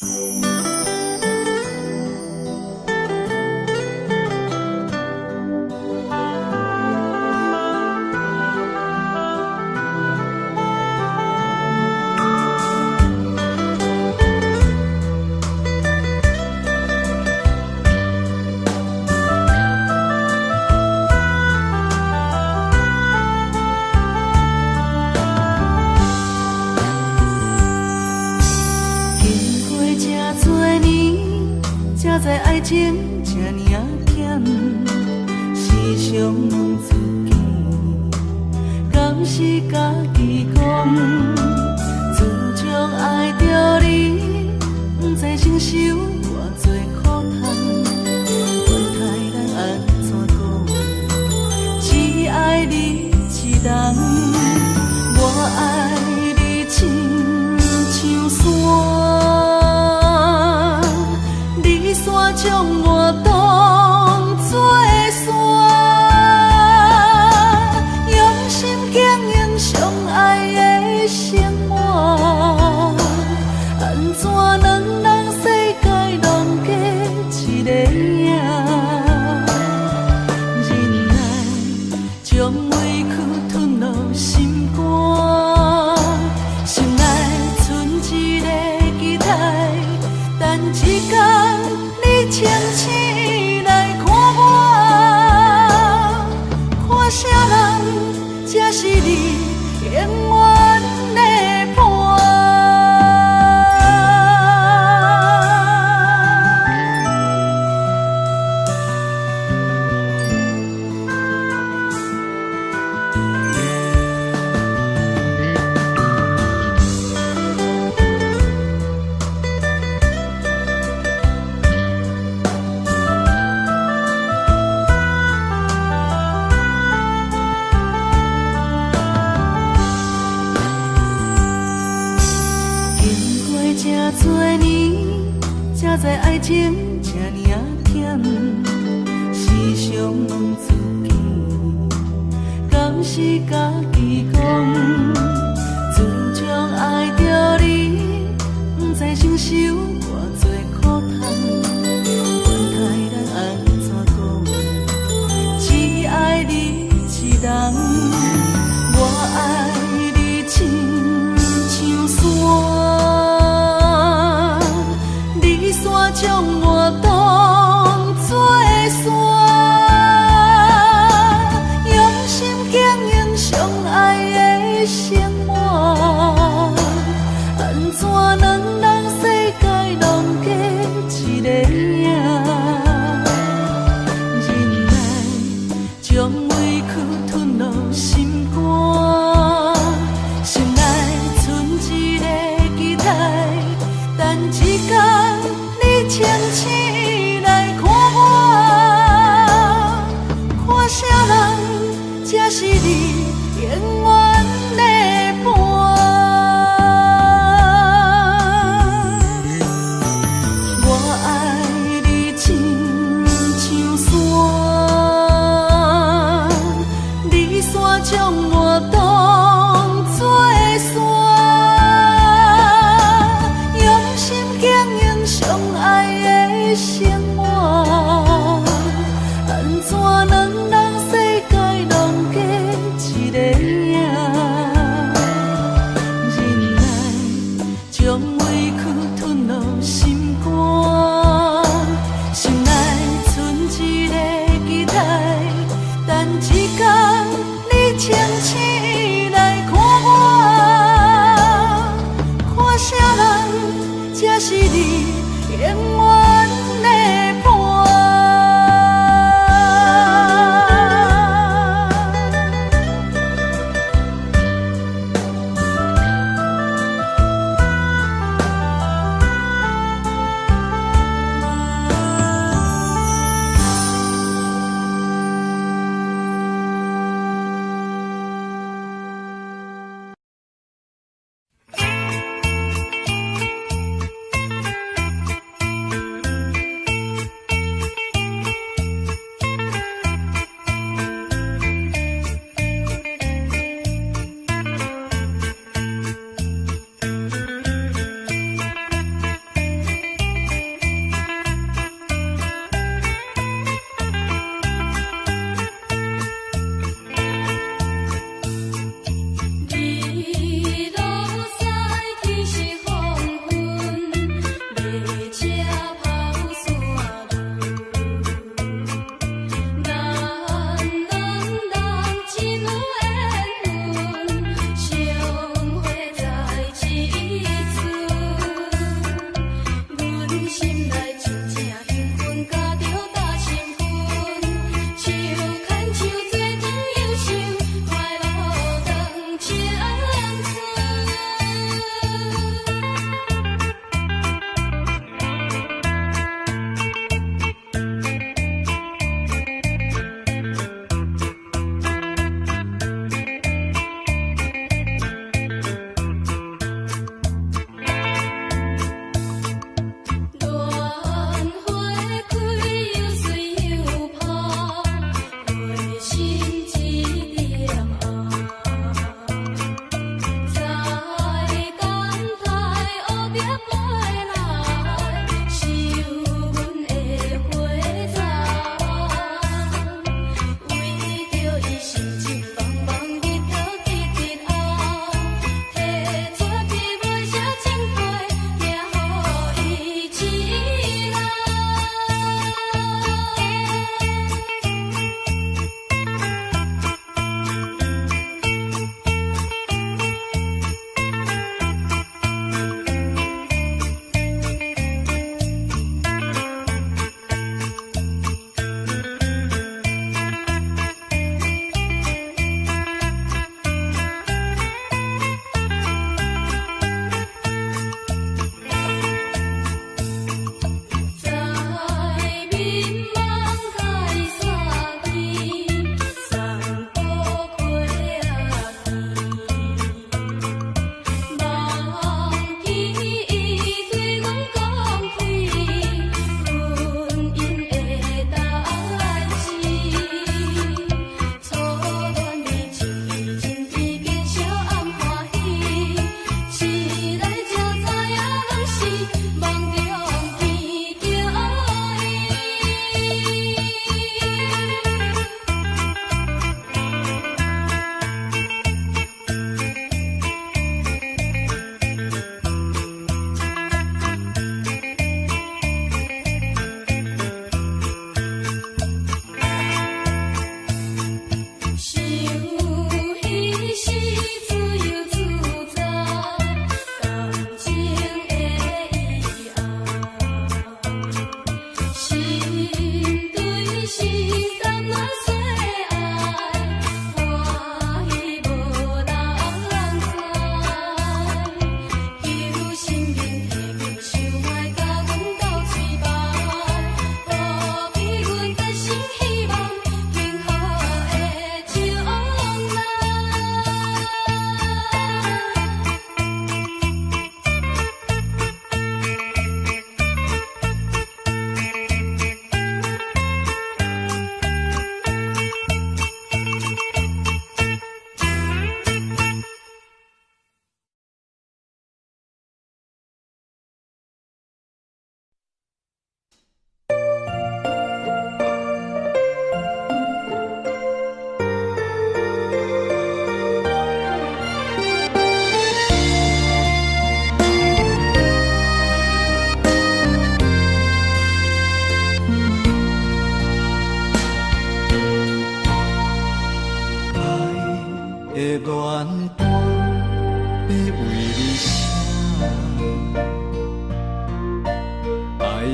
經過這多年，才知愛情這爾仔甜，時常問自己，敢是家己講？自從愛著你，不知承受偌濟苦痛，管他人按怎講，只愛你一人，我愛你親像山，你煞將我當作山，用心經營相愛的生活，按怎兩人世界攏加一個影？忍耐將委屈吞落心肝，心內賰一个期待，等一天你清醒來看我，看啥人才是你永遠的伴。經過這多年，才知愛情這爾仔甜，時常問自己，敢是家己講？自從愛著你，不知承受偌濟苦痛，管他人按怎講，只愛你一人，我愛你親像山，你煞將我當作山，用心經營相愛的生活，按怎兩人世界攏加一個影？忍耐將委屈吞落心肝，心內賰一个期待，等一天你清醒來看我，看啥人才是你永遠的伴。我愛你親像山，你煞將我當作山，用心經營相愛的生活，按怎兩人世界攏加一個影？忍耐將委屈吞落心肝，心內賰一个期待，等一天你清醒來看我，看啥人才是你永遠的伴。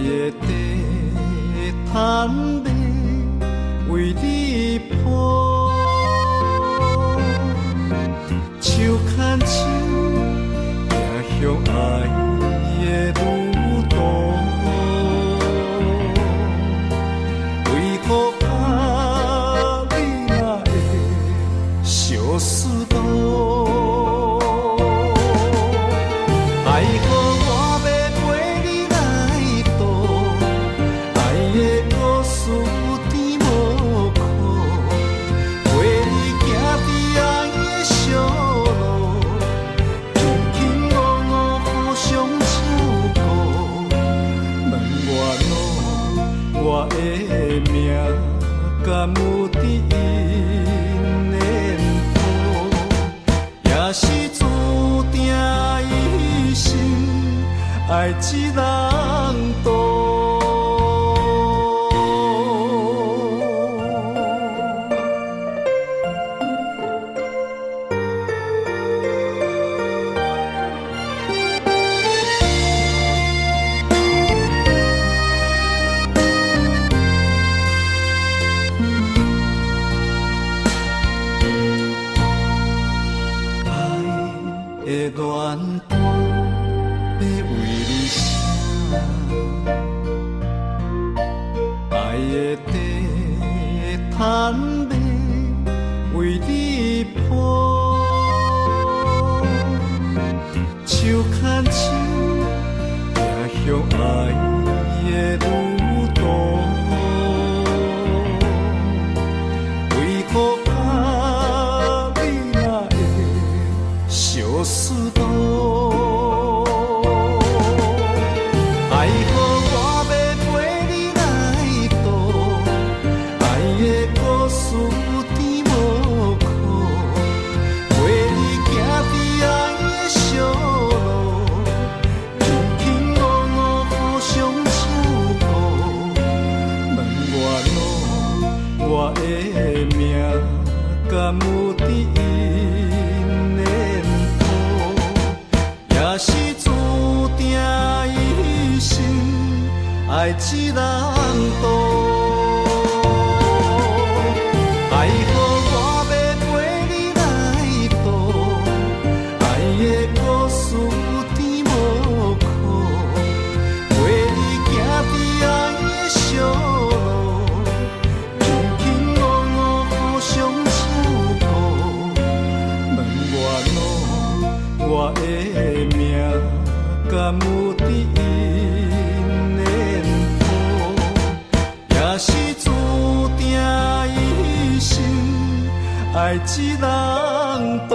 的地毯欲为你铺，手牵手行向爱的旅途。为何甲你若会相思路？爱予我欲陪你来渡，爱的故事甜无苦，陪你行伫爱的小路，卿卿我我互相照顾。问我路，我的命敢有伫𪜶的谱？也是注定一生爱一人渡。爱的恋歌欲为你写，爱的地毯欲为你铺，手牵手行向爱的旅途。为何甲你若会相思路？爱予我欲陪你来渡，爱的故事甜无苦，陪你行伫爱的小路，卿卿我我互相照顾。问我路，我的命敢有伫𪜶的谱？也是注定一生爱一人渡。爱予我欲陪你来渡，爱的故事甜无苦，陪你行伫爱的小路，卿卿我我互相照顾。问我路，我的命敢有伫𪜶的谱？也是注定一生爱一人渡。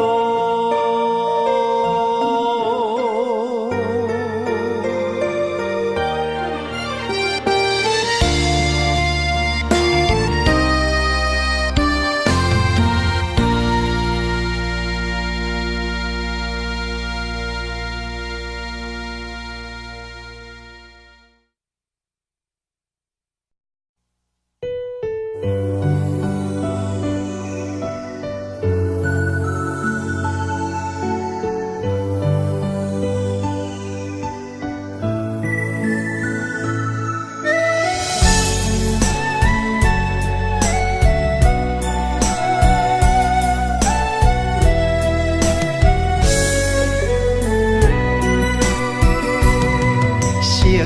夕阳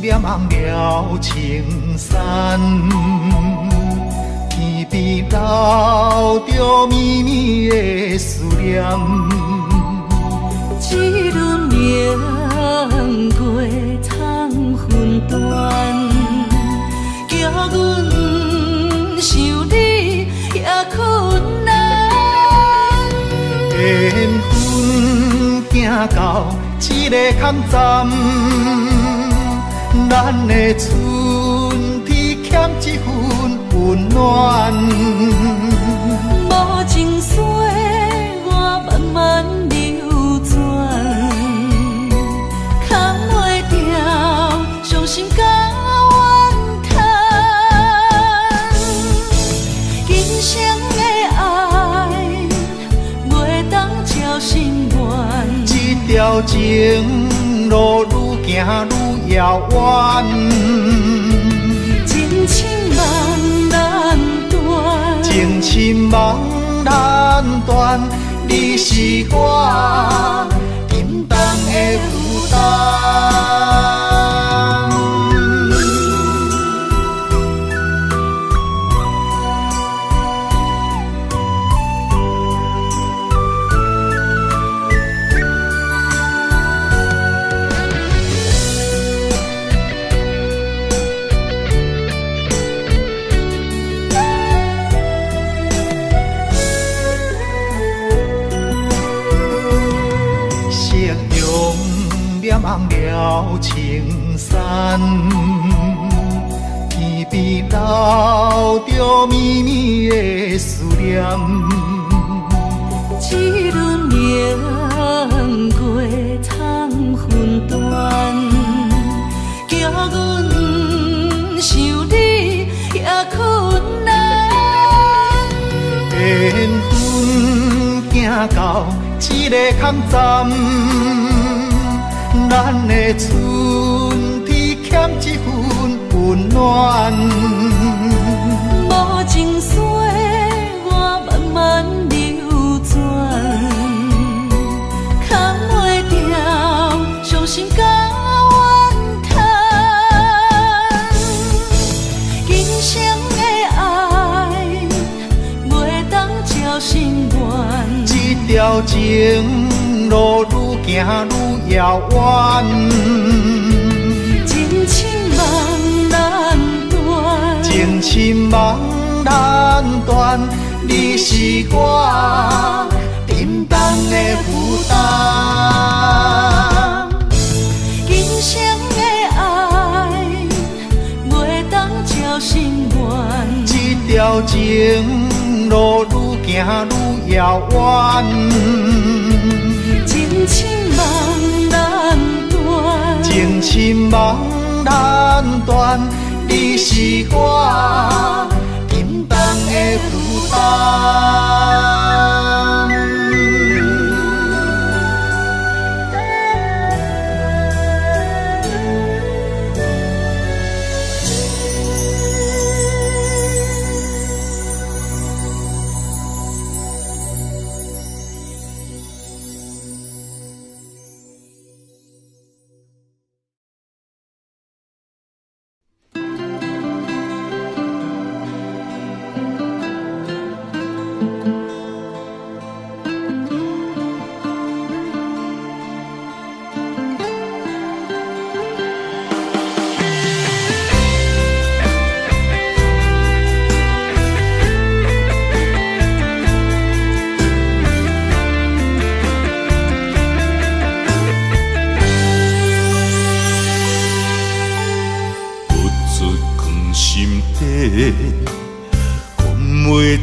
染红了青山，天边留著绵绵的思念。一轮明月通分断，叫阮想你也困难。缘分行到这个空站，咱的春天欠一份温暖。无情岁月慢慢流转，藏袂牢伤心甲怨叹。今生的爱袂当照心愿，这条情路愈行愈遙遠。情深夢難斷，情深夢難斷，你是我沉重的負擔。了青山，天边留著绵绵的思念。一轮明月通分断，叫阮想你也困难。缘分行到这个空站。咱的春天欠一份温暖，无情岁月慢慢流转，藏袂牢伤心甲怨叹。今生的爱袂当照心愿，这条情路愈行愈遥远，情深梦难断，情深梦难断，你是我沉重的负担。今生的爱袂当照心愿，这条情路愈行愈遥远，情深梦难断，情深梦难断，你是我沉重的负担。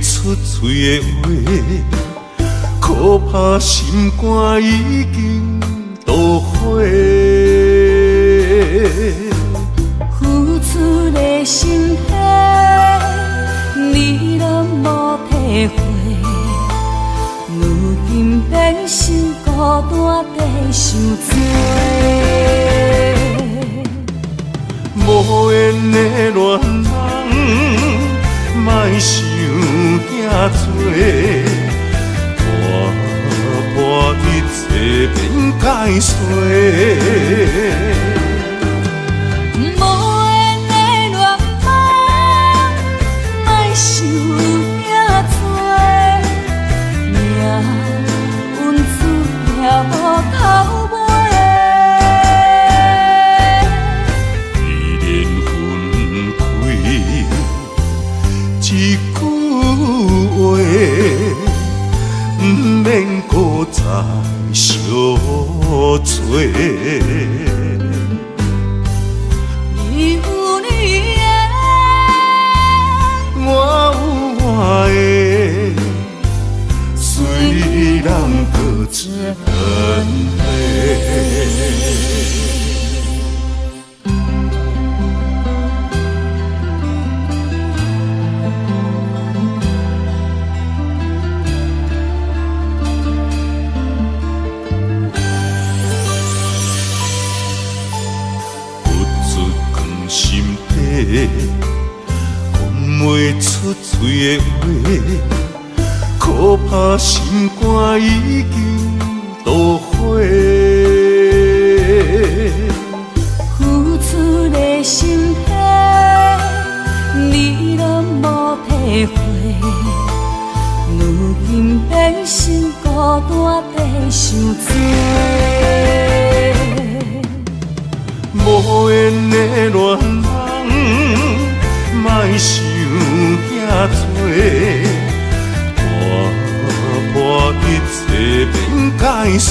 出嘴的话，可怕心肝已经落火。付出的心血，你拢无体会，如今变成孤单在受罪。无缘的恋人，莫想遐多，看破一切免解释。无缘的恋梦，莫想遐多，命运注定无头尾。依然分开一句话，毋免阁再相找。講袂出嘴的話，可怕心肝已經落火。付出的心体，你攏無體會，如今變成孤單在受罪。無緣的戀人，莫想遐多，看破一切免解釋。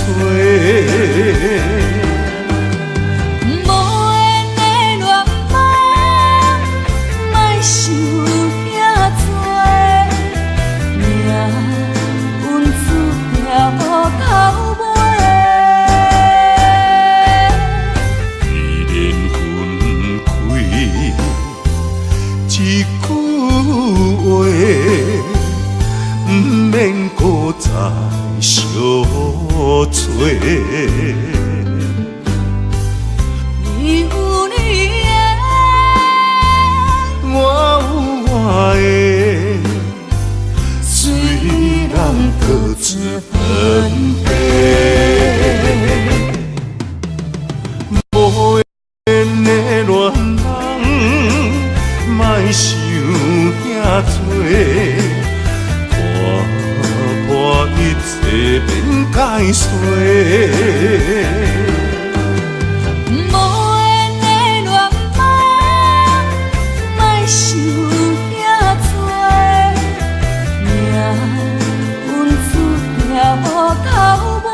無緣的戀夢，莫想遐多，命運注定無頭尾。既然分開，一句話，毋免閣再相揣。你有你的，我有我的，雖然各自分別。無緣的戀人，莫想遐多，看破一切免解釋。無緣的戀夢，莫想遐多，命運注定無頭尾。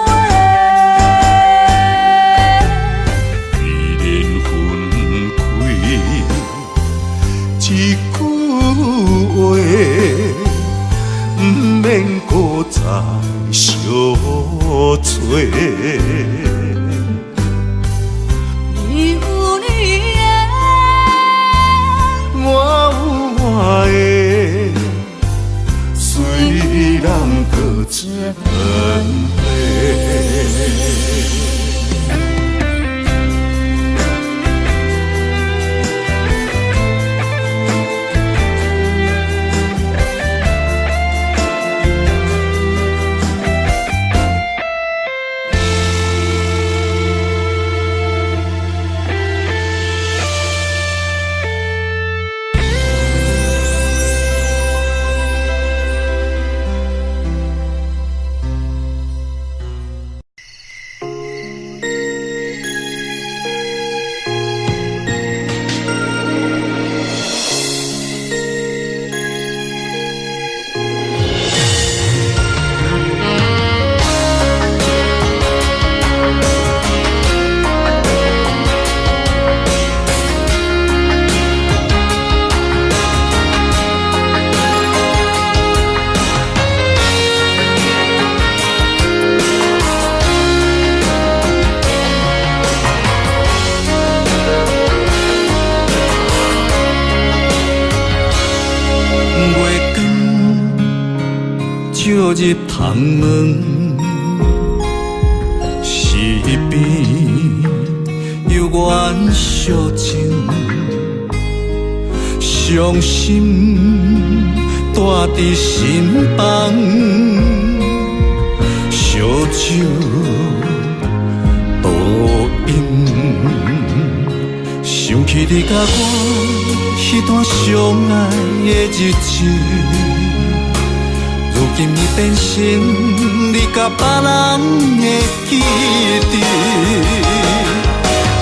既然分開，一句話，毋免閣再相揣。你有你的，我有我的，雖然各自分別。月光照入窗门，是边犹原相情，伤心住伫心房，烧酒倒饮，想起你佮我彼段相爱的日子。如今已变成你佮别人的记忆，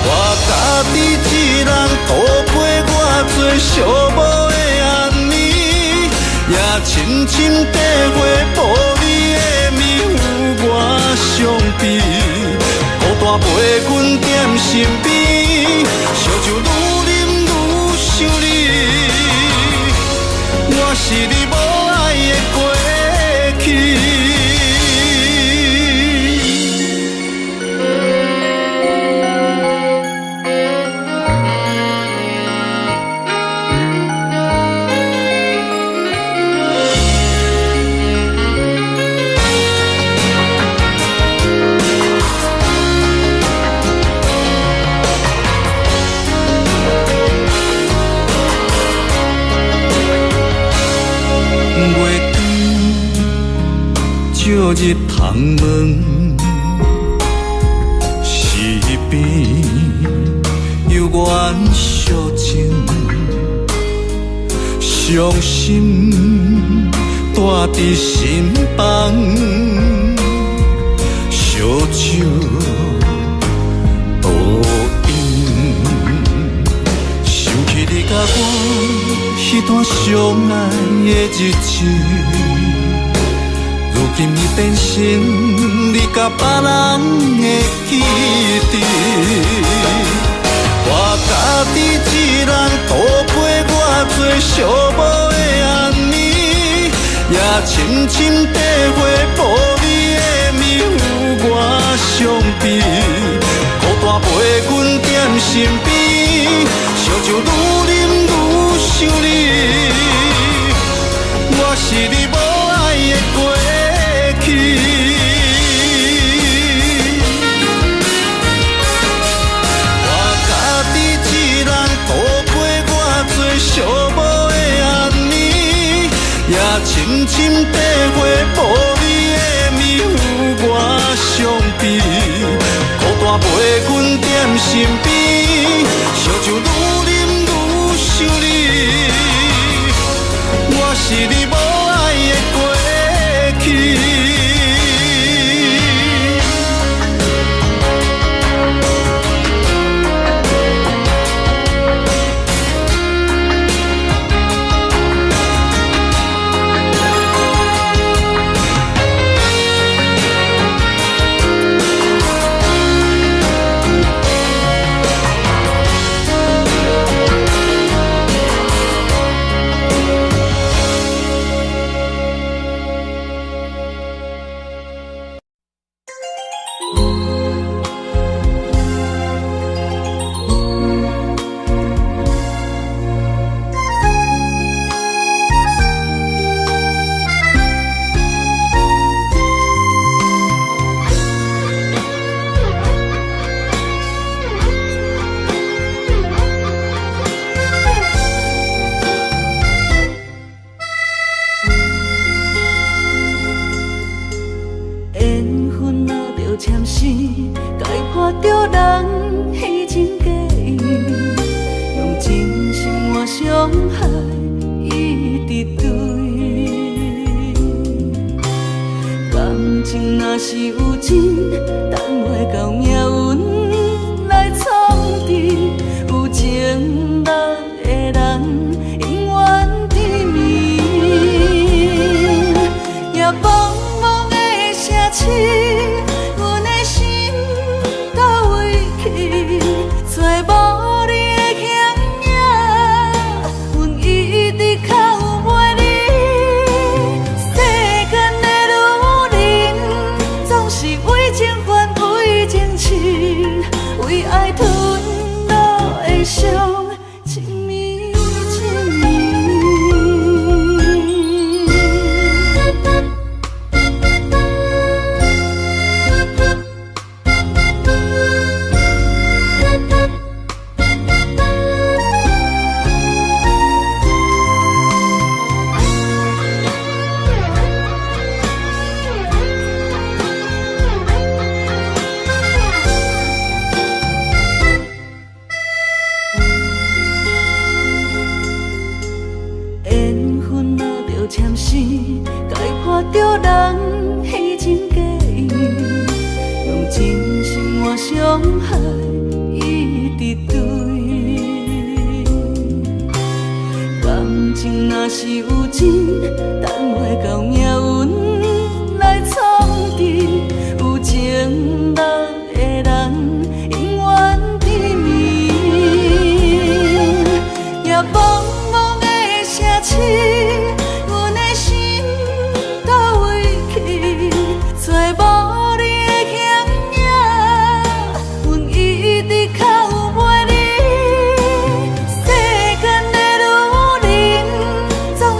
我家己一人度过偌济寂寞的暗暝，也深深体会无你的暝有偌伤悲。孤单陪阮踮身边，烧酒愈饮愈想你，我是你无爱的过去。入窗门，是边犹原相情，伤心带伫心房，烧酒倒饮，想起你佮我彼段相爱的日子。如今已变成你佮别人的记忆，我家己一人度过偌济寂寞的暗暝，也深深体会无你的暝有偌伤悲。孤单陪阮踮身边，烧酒愈饮愈想你，我是你无爱的过去。我家己一人度过偌济寂寞的暗暝，也深深体会无你的暝有偌伤悲。孤单陪阮踮身边，烧酒愈饮愈想你，我是你无爱的过去。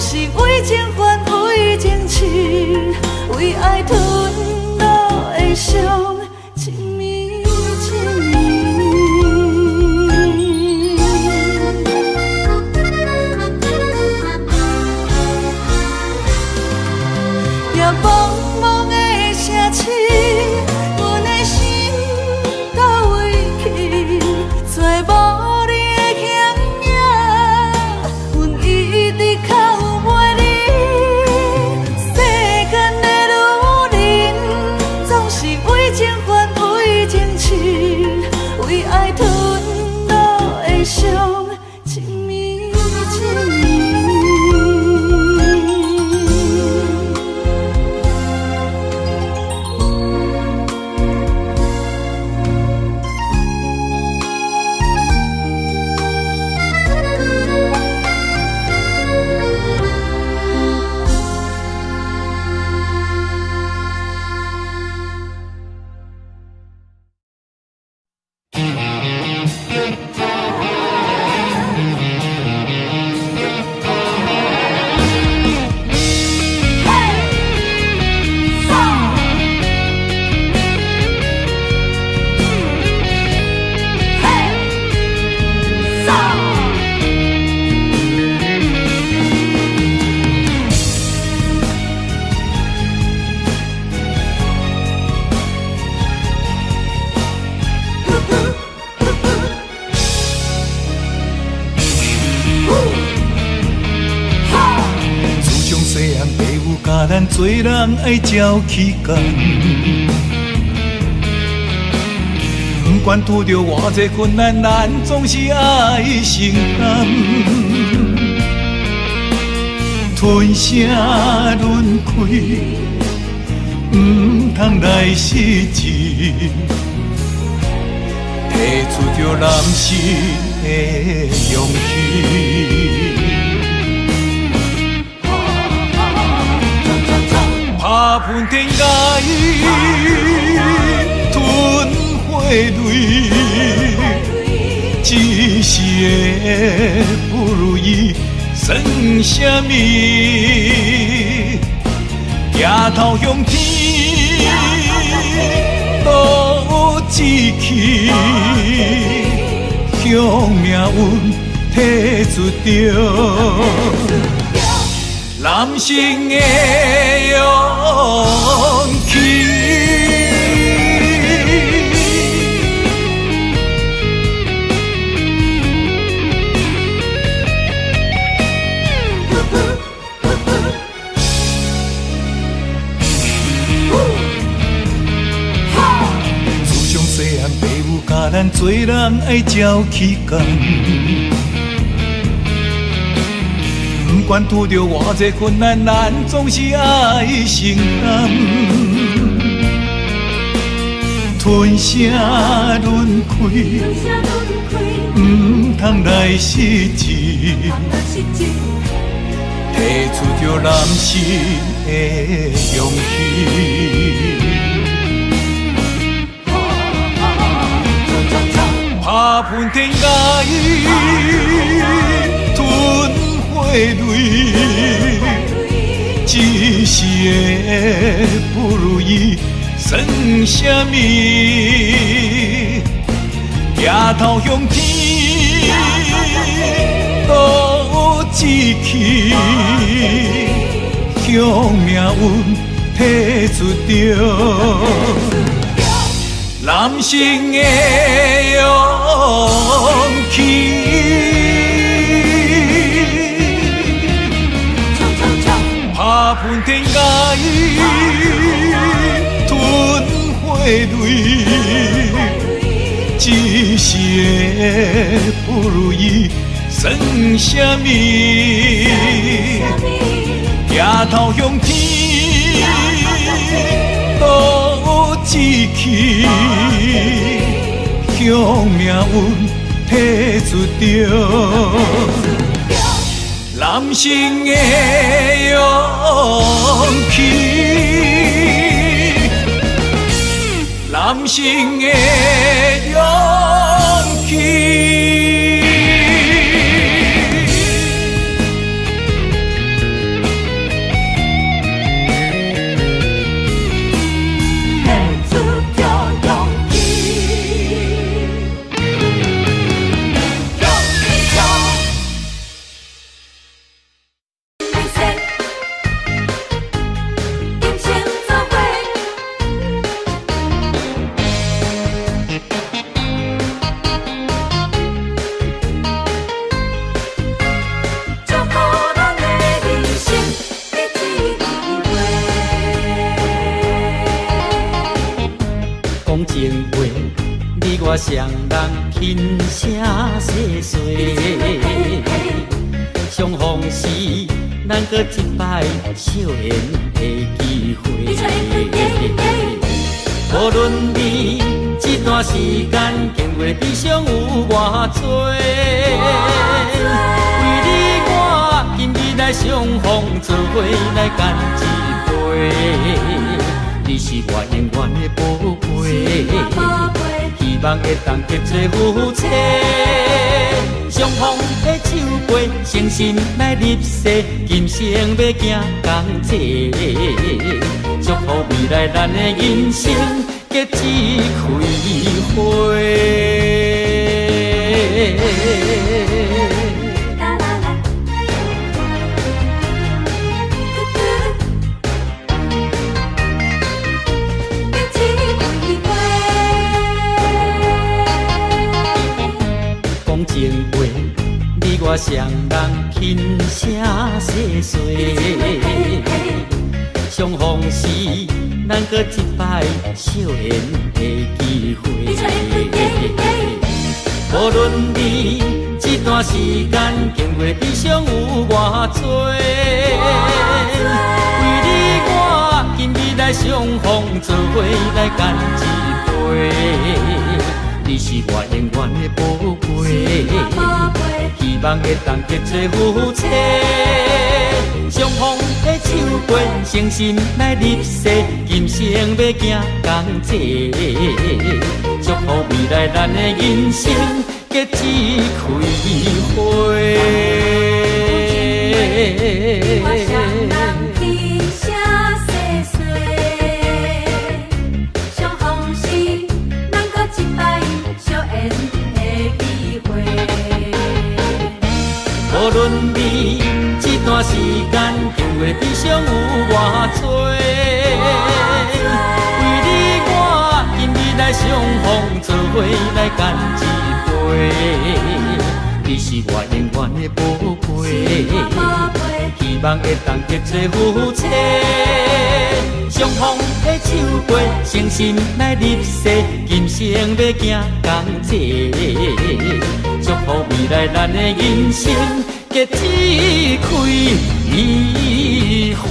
是为情还教咱做人爱照起工。不管拄著偌济困难，咱总是爱承担。吞声忍气，毋通来失志，提出著男性的勇气。拍喷天涯，吞火泪，一时的不如意算啥物？抬头向天，落志气，向命运提出著男性的勇气。自从细汉，爸母教咱做人爱照起工。不管拄著偌济困难，咱总是爱承担。吞声忍气，毋通来失志，提出著男性的勇气。拍喷天涯，吞火泪，一时的不如意算啥物？抬头向天，落志气，向命运提出著男性的勇气。拍喷天涯，吞火泪，一时的不如意算啥物？抬头向天，落志气，向命运提出著男性的勇气，男性的勇气。我双人轻声细细，相逢时咱阁一摆相缘的机会。无论你这段时间经过的悲伤有偌多，为你我今日来相逢，做伙来干一杯。你是我永远的宝贝。希望会当结做夫妻，相逢的酒杯，诚心来立誓，今生欲行仝齐，祝福未来咱的人生结一开花。情话，你我双人轻声细细，相逢時，咱閣一擺相緣的機會。無論你這段時間經過悲傷有偌濟，為你我今日來相逢，做伙來乾一杯。你是我永遠的寶貝，希望會當結做夫妻。相逢的手過，誠心來立誓，今生欲行仝齊。祝福未來咱的人生結枝開花。相逢時，咱閣一擺相緣的機會。無論你這段時間經過悲傷有偌濟，為你我今日來相逢，做伙來乾一杯。你是我永遠的寶貝，希望會當結做夫妻。相逢的手過，誠心來立誓，今生欲行仝齊。祝福未來咱的人生結枝開花。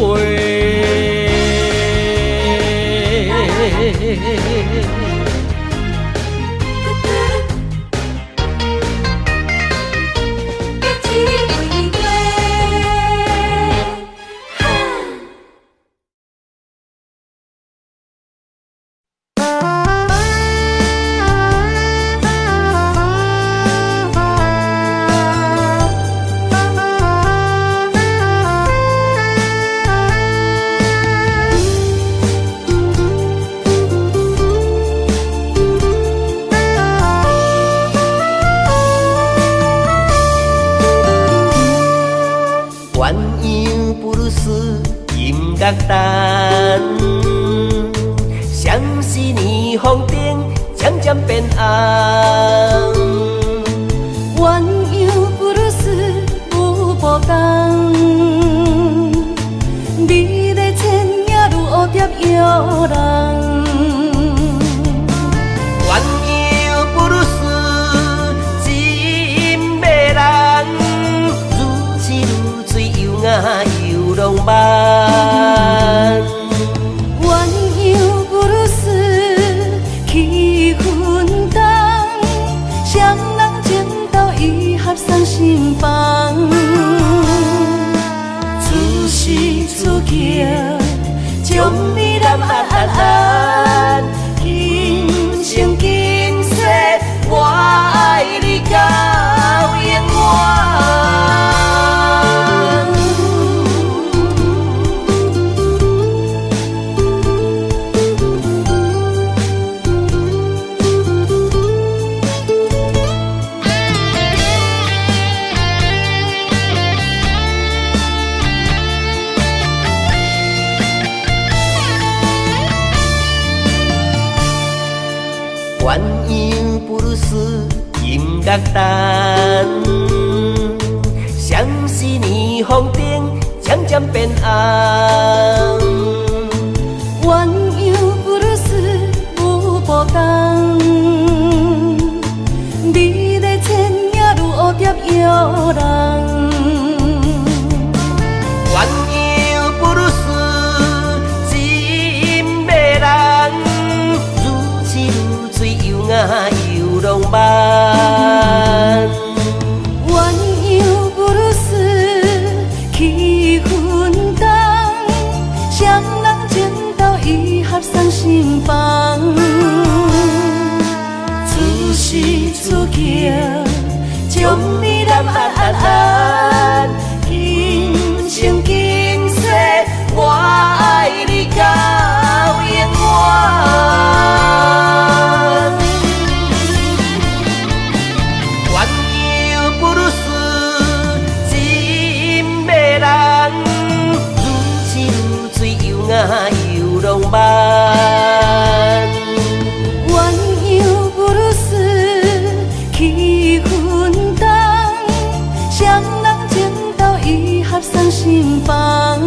心房。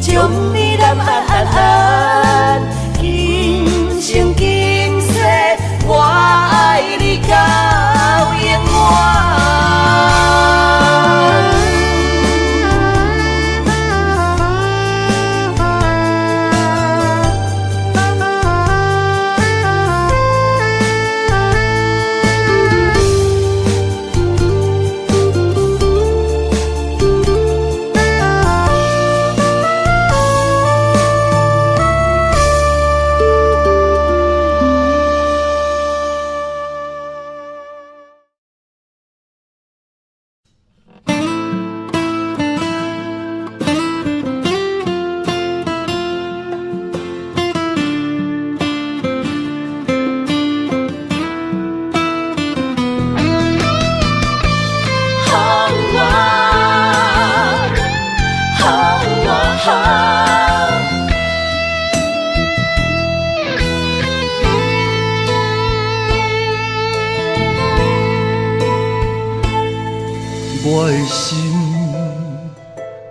将你南安安安，今生今世我爱你到永远。我的心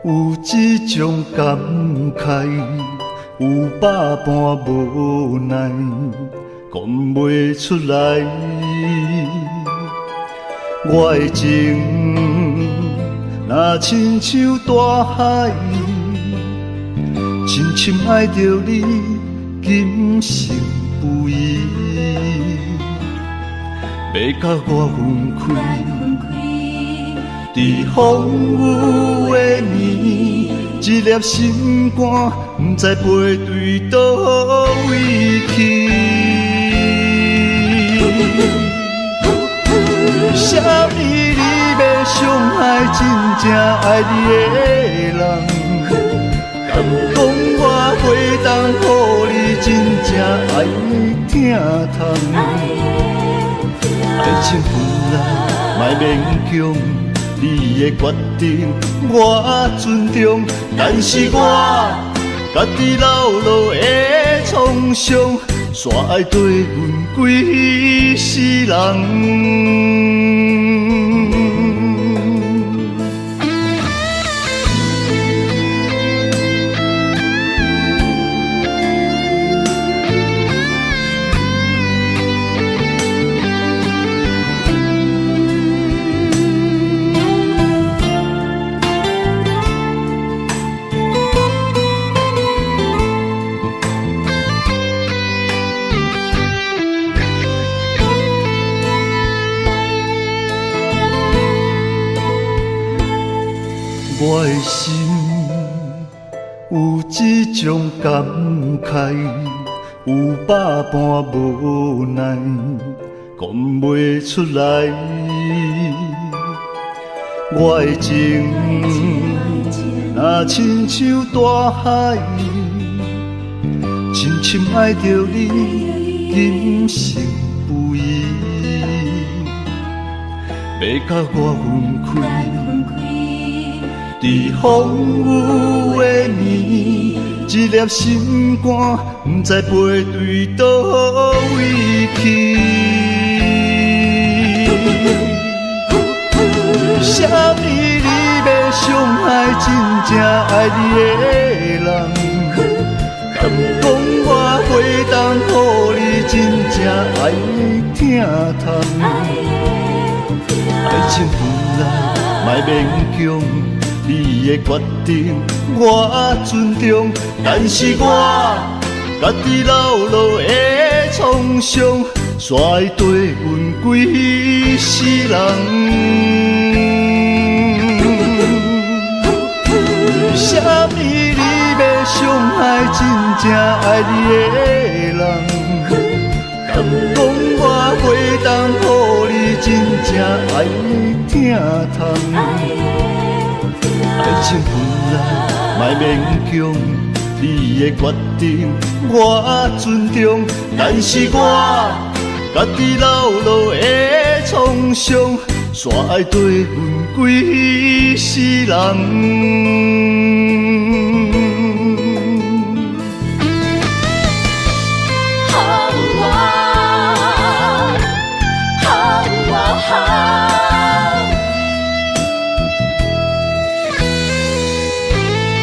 有这种感慨，有百般无奈，讲袂出来。我的情若亲像大海，深深爱著你，今生不移，欲佮我分开。伫风雨的暝，一粒心肝，不知飞对佗位去。啥物你欲伤害真正爱你的人？敢讲我袂当予你真正爱的疼痛？爱情本来莫勉强。你的决定我尊重，但是我家己流落的创伤，煞爱缀阮规世人。我的心有这种感慨，有百般无奈，讲袂出来。我的情若亲像大海，深深爱著你，今生不移，欲佮我分开。伫风雨的暝，一粒心肝，不知飞对佗位去。啥物你欲伤害真正爱你的人？敢讲我袂当予你真正爱的疼痛？爱情本来莫勉强。你的决定我尊重，但是我家己流落的创伤，煞会缀阮规世人。啥物你欲伤害真正爱你的人？敢讲我袂当予你真正爱的疼痛？爱情本来莫勉强，你的决定我尊重，但是我家己流落的创伤，煞爱缀阮规世人。予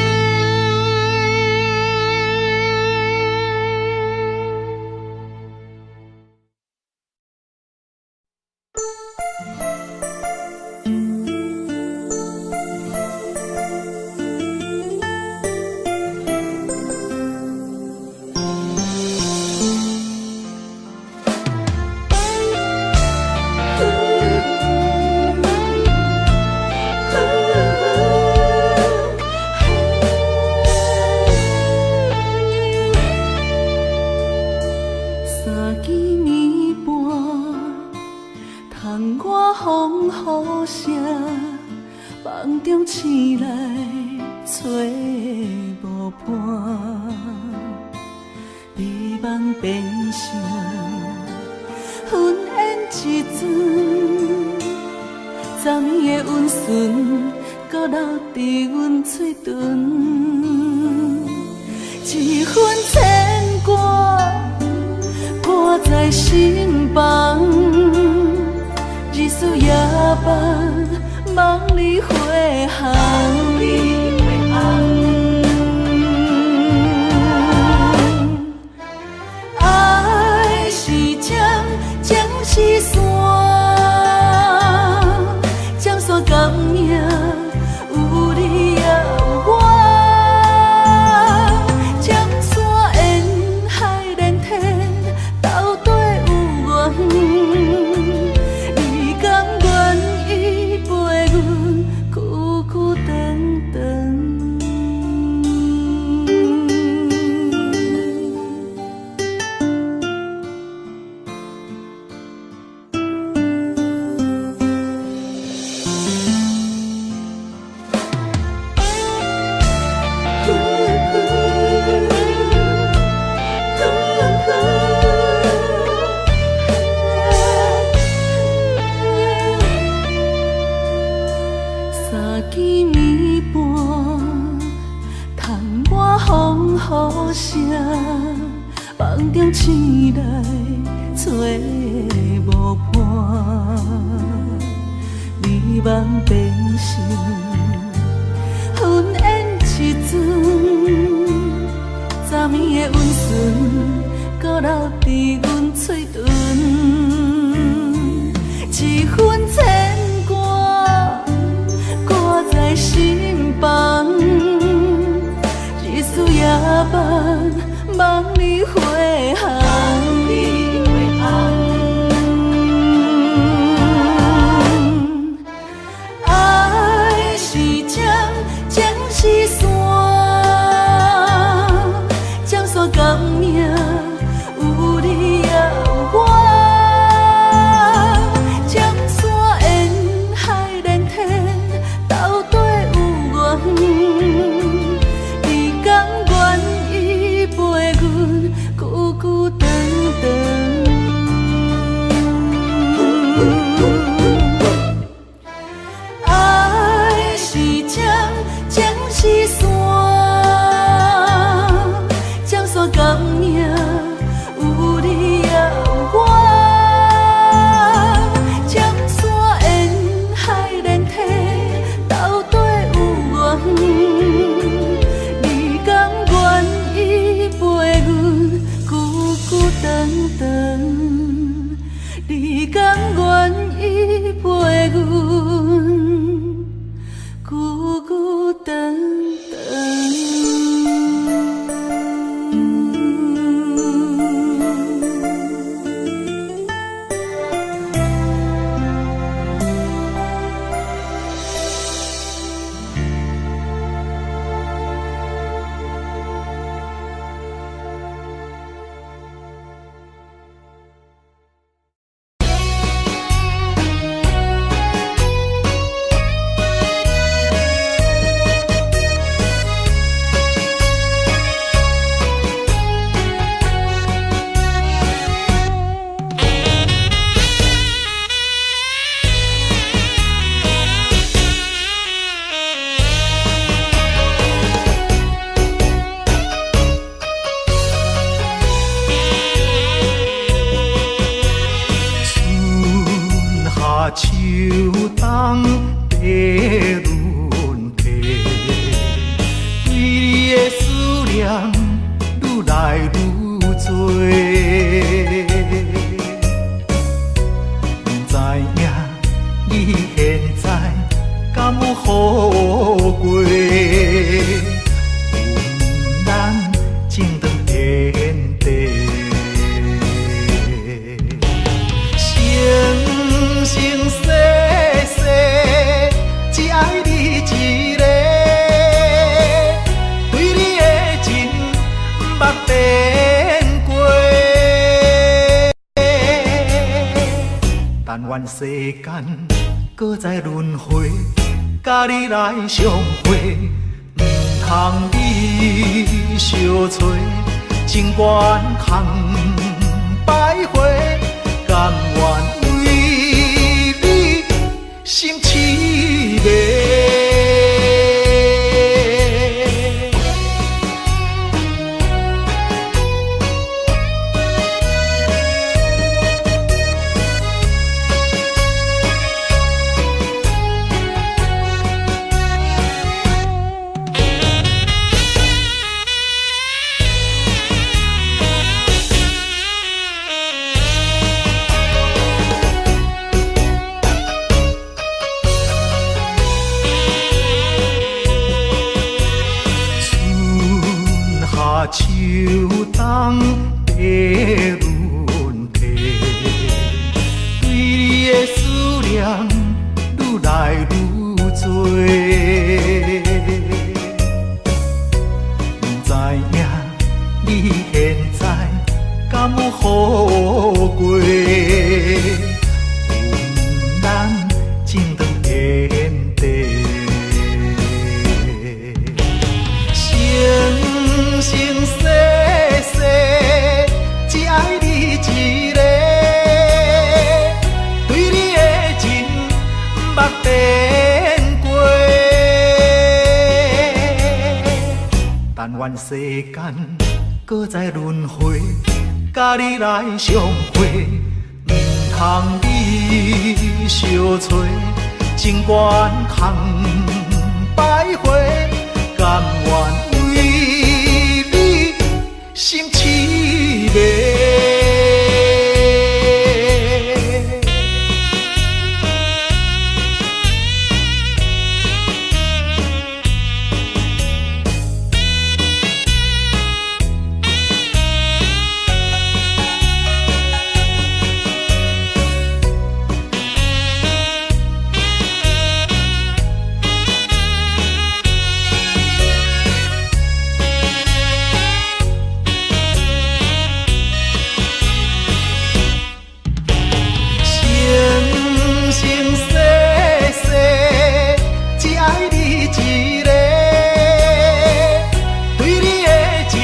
三更暝半，窗外风雨声，梦中醒来找无伴，美梦变成云烟一阵，昨暝的温存，阁留伫阮喙唇，一份牵挂。挂在心房，日思夜梦，梦里花红。爱是针，情是线，针线感应，有你也有我。针线缘海连天，到底有缘。你甘愿意陪阮久久长长？三更暝半，窗外风雨声，梦中醒来找无伴，美梦变成云烟一阵，昨暝的温存，阁留伫阮喙唇，一份牵挂。挂在心房，日思夜梦，梦里花红。爱是针，情是线，针线感应，有你也有我。针线缘海连天，到底有缘。你甘愿意陪阮久久长长？爱是针，情是线，针线感应，有你也有我。针线缘海连天，到底有缘。你甘愿意陪阮久久长长？你甘愿意但愿世间阁再轮回，佮你来相会，毋通你相揣，情关空徘徊，甘愿为你心痴迷。秋冬的轮替，对你的思念愈来愈多。不知影你现在敢有好过？阮情长天地，生生世世只爱你一个，对你的情毋捌变过。但愿世间阁再轮回，佮你来相会，毋通你相揣，情关空徘徊，甘愿为你心痴迷。生生世世只爱你一个，对你的情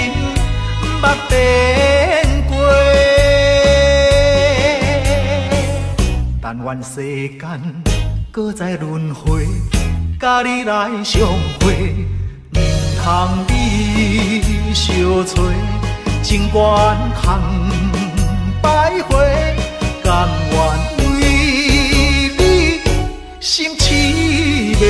毋捌变过。但愿世间阁再轮回，佮你来相会，毋通你相揣，情关空徘徊，甘愿为你心痴迷。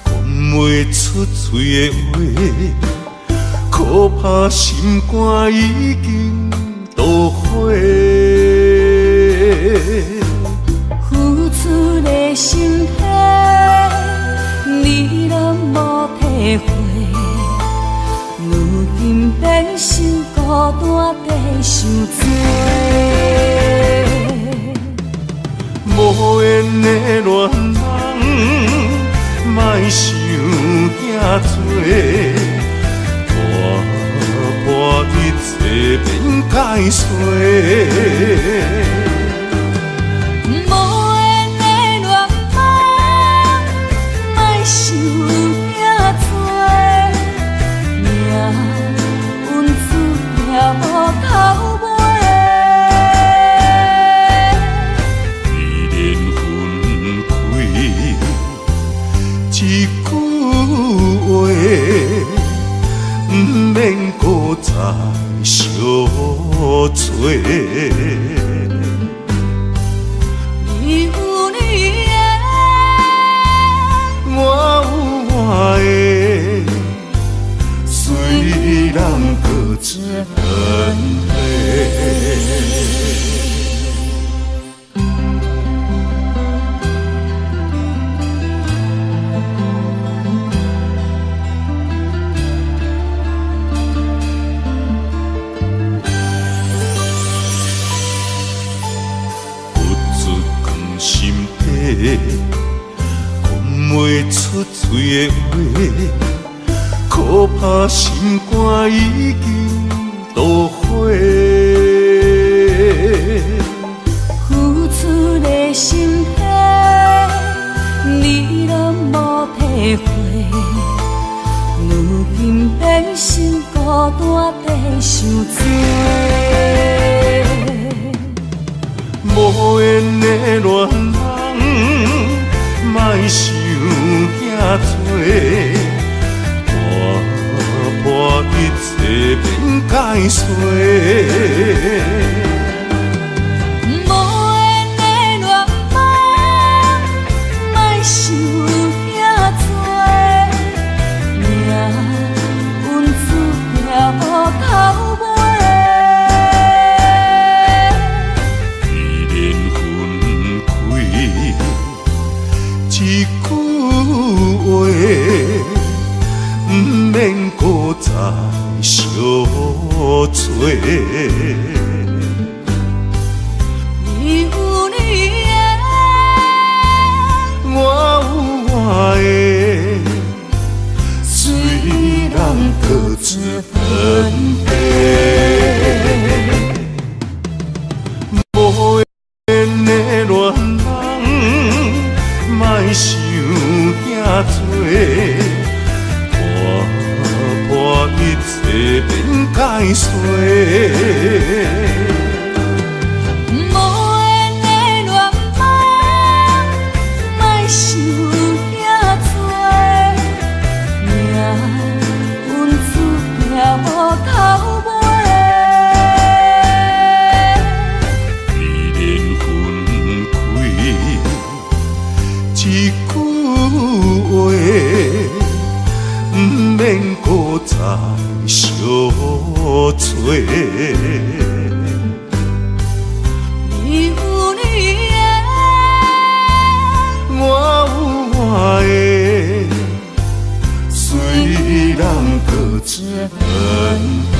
讲袂出嘴的话，恐怕心肝已经落火。付出的心血，你拢无体会，如今变成孤单在受罪。无缘的恋人，莫想遐多，看破一切免解释。无缘的恋梦，莫想遐多，命运注定无头尾。依然分开，讲袂出嘴的话，恐怕心肝已经落火。付出的心血，你拢无体会，如今变成孤单在受罪。无缘的恋人，莫想遐多，看破一切免解释。无缘的恋梦，莫想遐多，命运注定无头尾。既然分开，一句话，毋免阁再相找。你有你的，我有我的，虽然各自分别。无缘的恋人，莫想遐多，看破一切免解释。无缘的恋梦，莫想遐多，命运注定无头尾。既然分开，一句话，毋免阁再相找。你有你的，我有我的，虽然各自分别。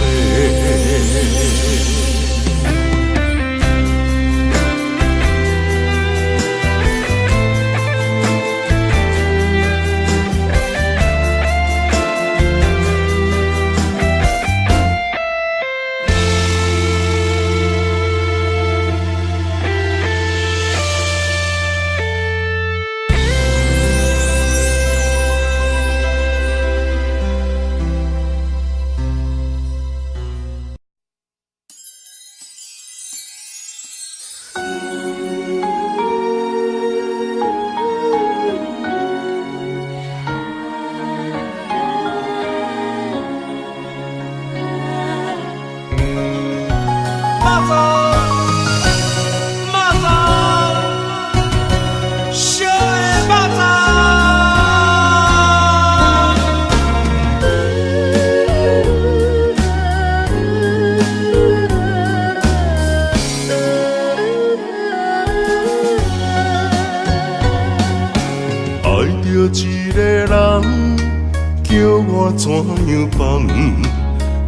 怎样放？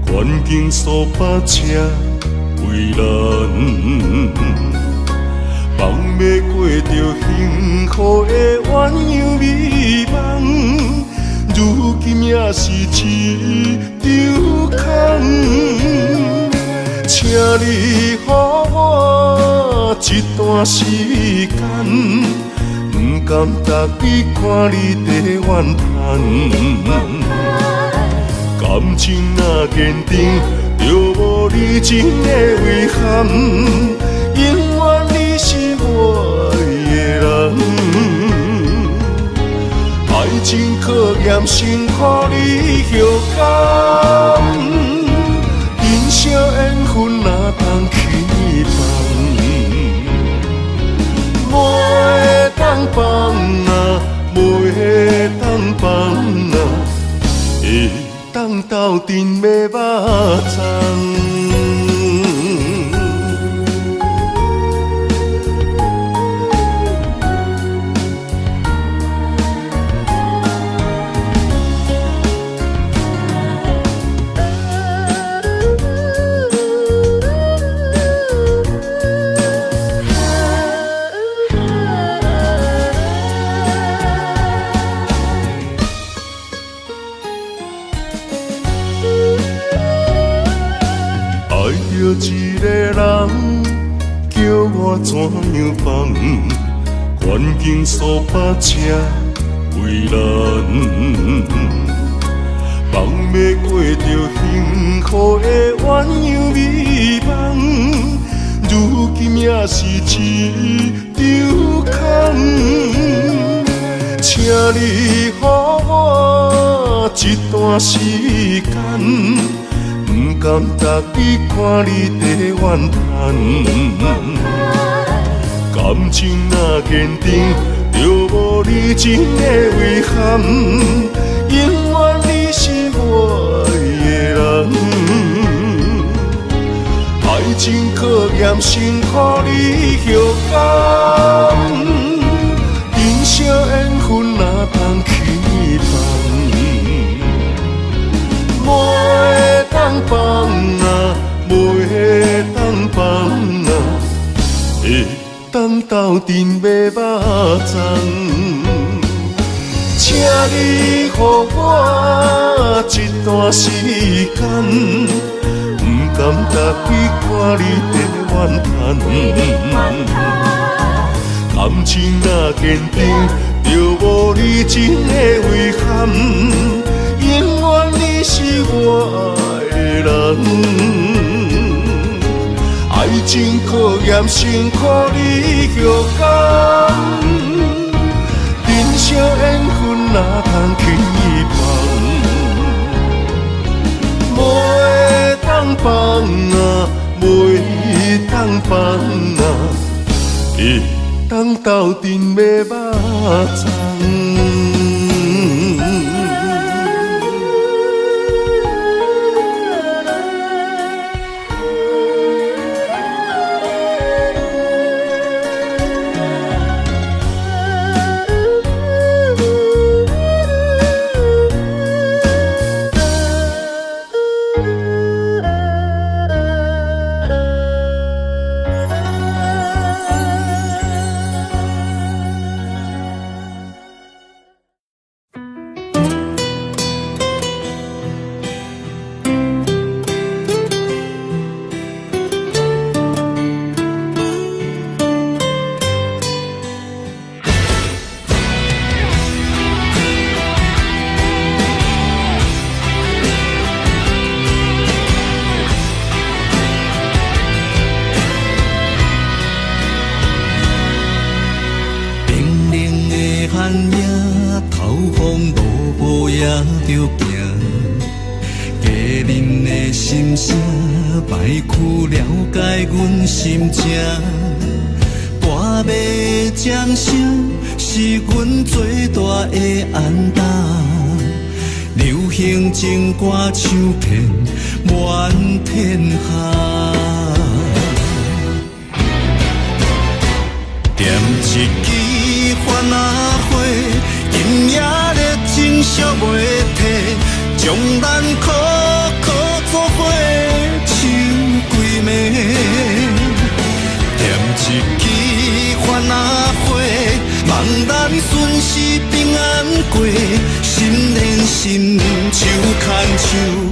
环境数百车为难，放袂过著幸福的鸳鸯美梦，如今也是一场空。请你予我一段时间，不甘逐日看你在怨叹。感情若坚定，就无离情的遗憾。永远你是我爱的人，爱情考验辛苦你休工，珍惜缘分若当去放，袂当放啊，袂当放啊，会当斗阵欲肉粽。我怎樣放？環境數百這為難，放袂過著幸福的鸳鸯美夢，如今也是一場空。請你予我一段時間，不甘逐日看你在怨嘆。感情若堅定，就無離情的遺憾。永遠你是我愛的人，愛情考驗辛苦你休工，珍惜緣分哪通去放？袂當放啊，袂當放啊，會當鬥陣欲肉粽。請你予我一段時間，不甘逐日看你在怨嘆。感情若堅定，就無離情的遺憾。永遠你是我愛的人，愛情考驗辛苦你休工，珍惜緣分哪通輕易放？袂當放啊，袂當放啊，會當鬥陣欲肉粽。心連心，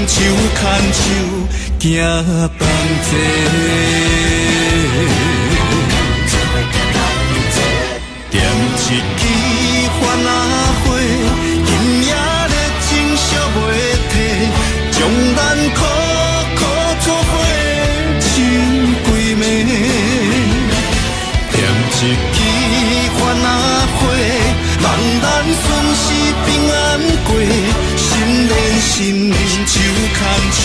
手牽手行同齊。點一支番仔花，今夜熱情燒袂退，將咱苦苦做伙唱規暝。點一支番仔花，望咱順時平安過，心連心，手牽手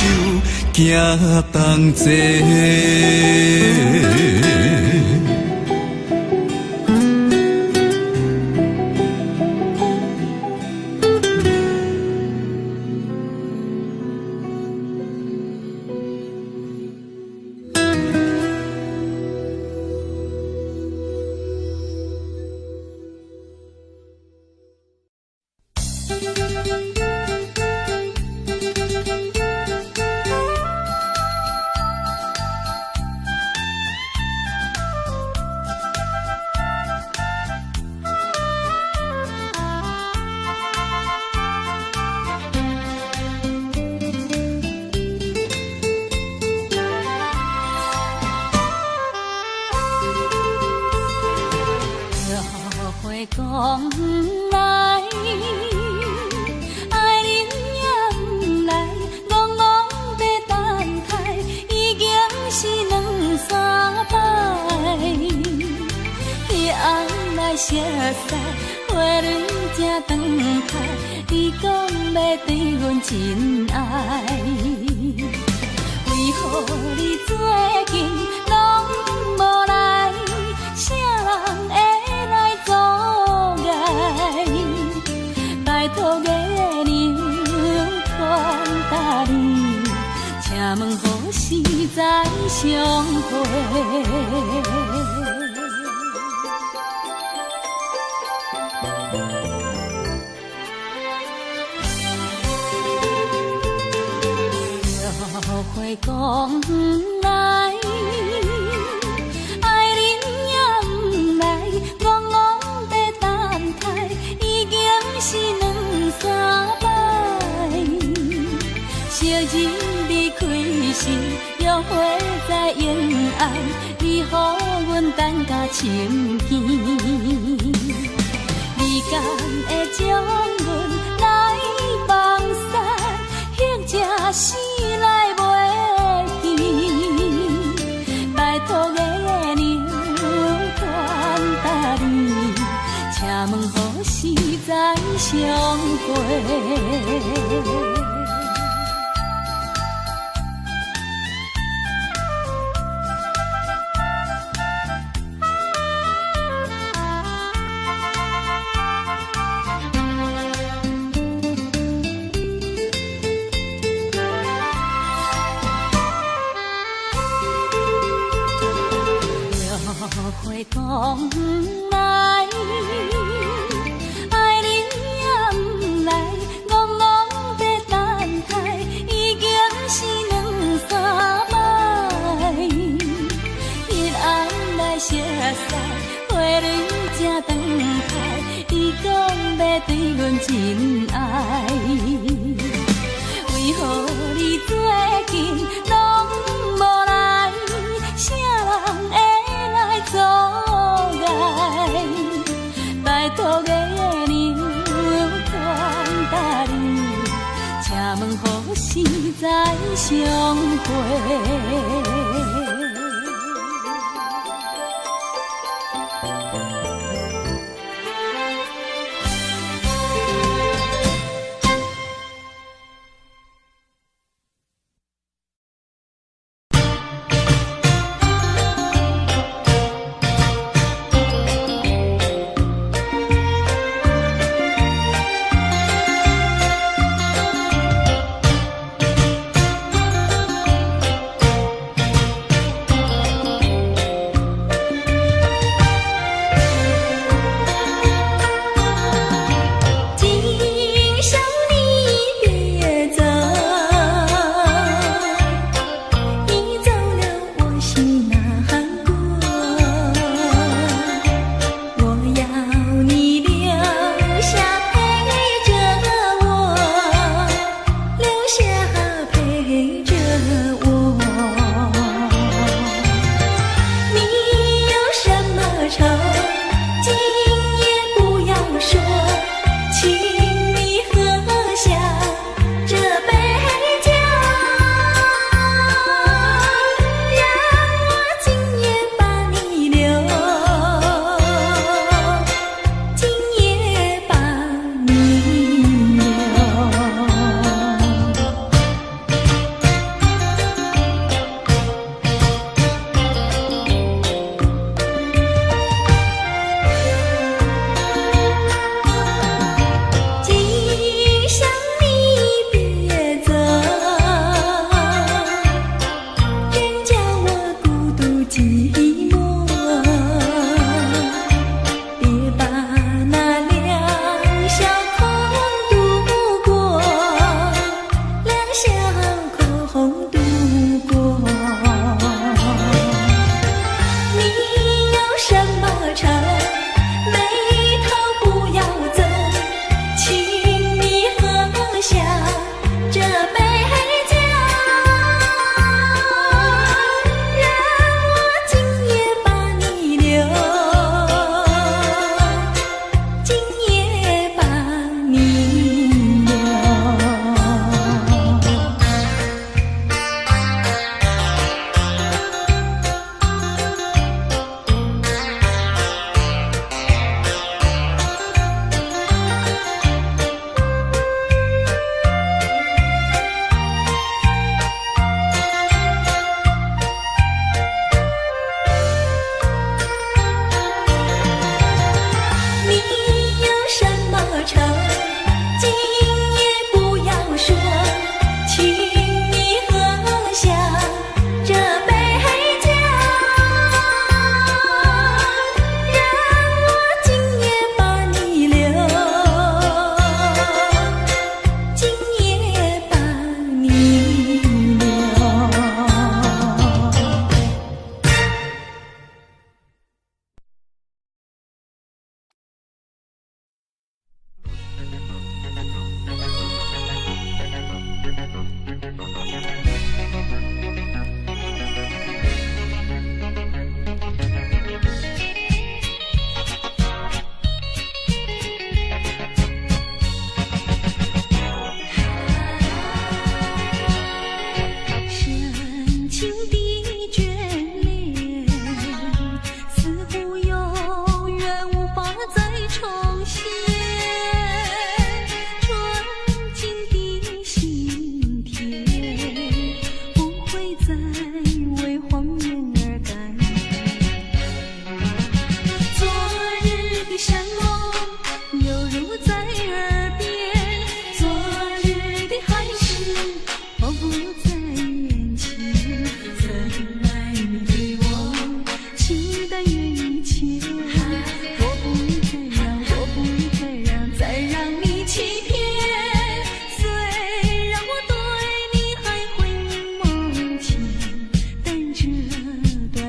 行同齊。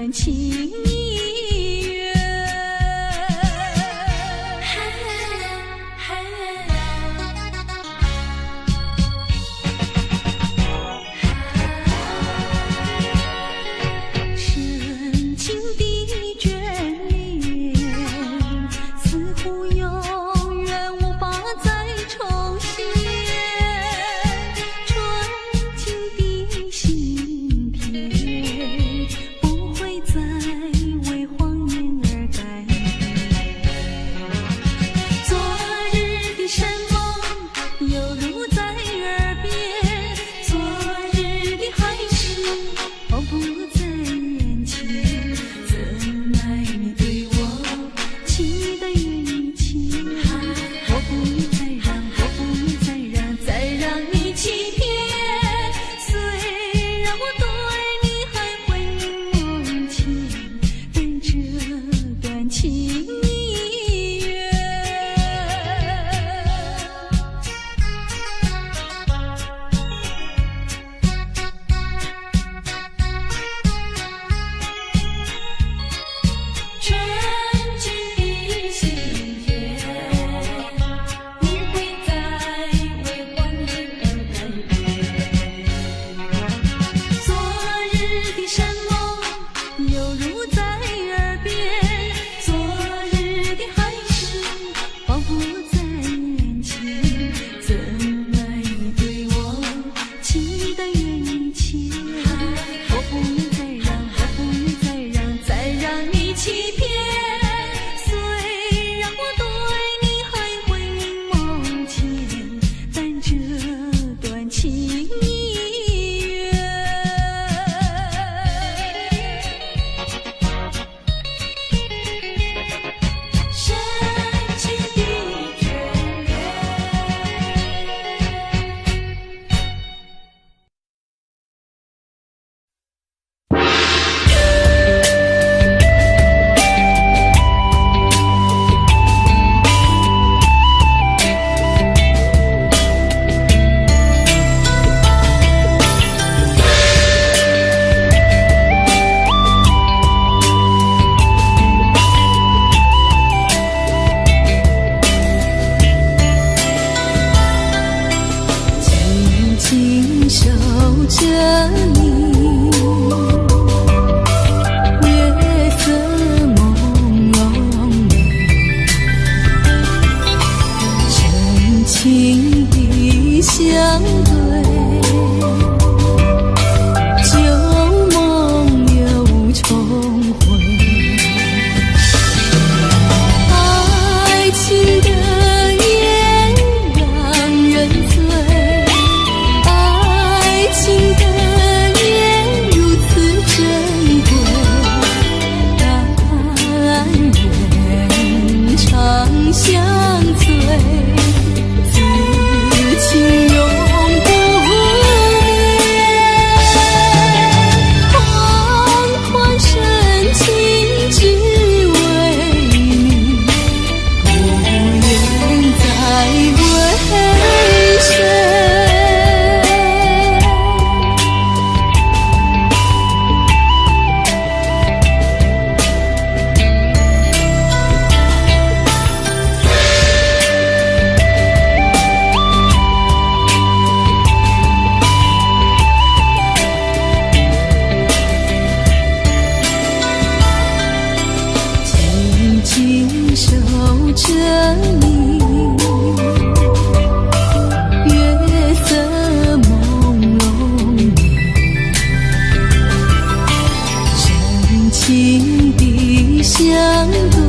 段情姻緣。深情的眷戀，似乎永遠無法再重現。純情的心田，不會再為謊言而改變。昨日的山盟猶如在耳邊，昨日的海誓仿佛在眼前。怎奈你對我情意的緣已淺，我不願再讓，我不願再讓，再讓你欺騙。雖然我對你還會夢見，但這段情姻緣。純情的心田，不會再為謊言而改變。昨日的山盟猶如在耳邊，昨日的海誓仿佛在眼前。怎奈你對我情意的緣已淺，我不願再讓，我不願再讓，再讓你欺騙。雖然我對你還會夢見，但這段情姻緣。深情的眷戀。緊緊守著你，月色朦朧美，深情的相對，舊夢又重回。愛情的夜讓人醉，愛情的夜如此珍貴，但願長相隨，此情永不滅。款款深情只為你，不願再為誰。緊緊守著你，月色朦朧美，深情的相對，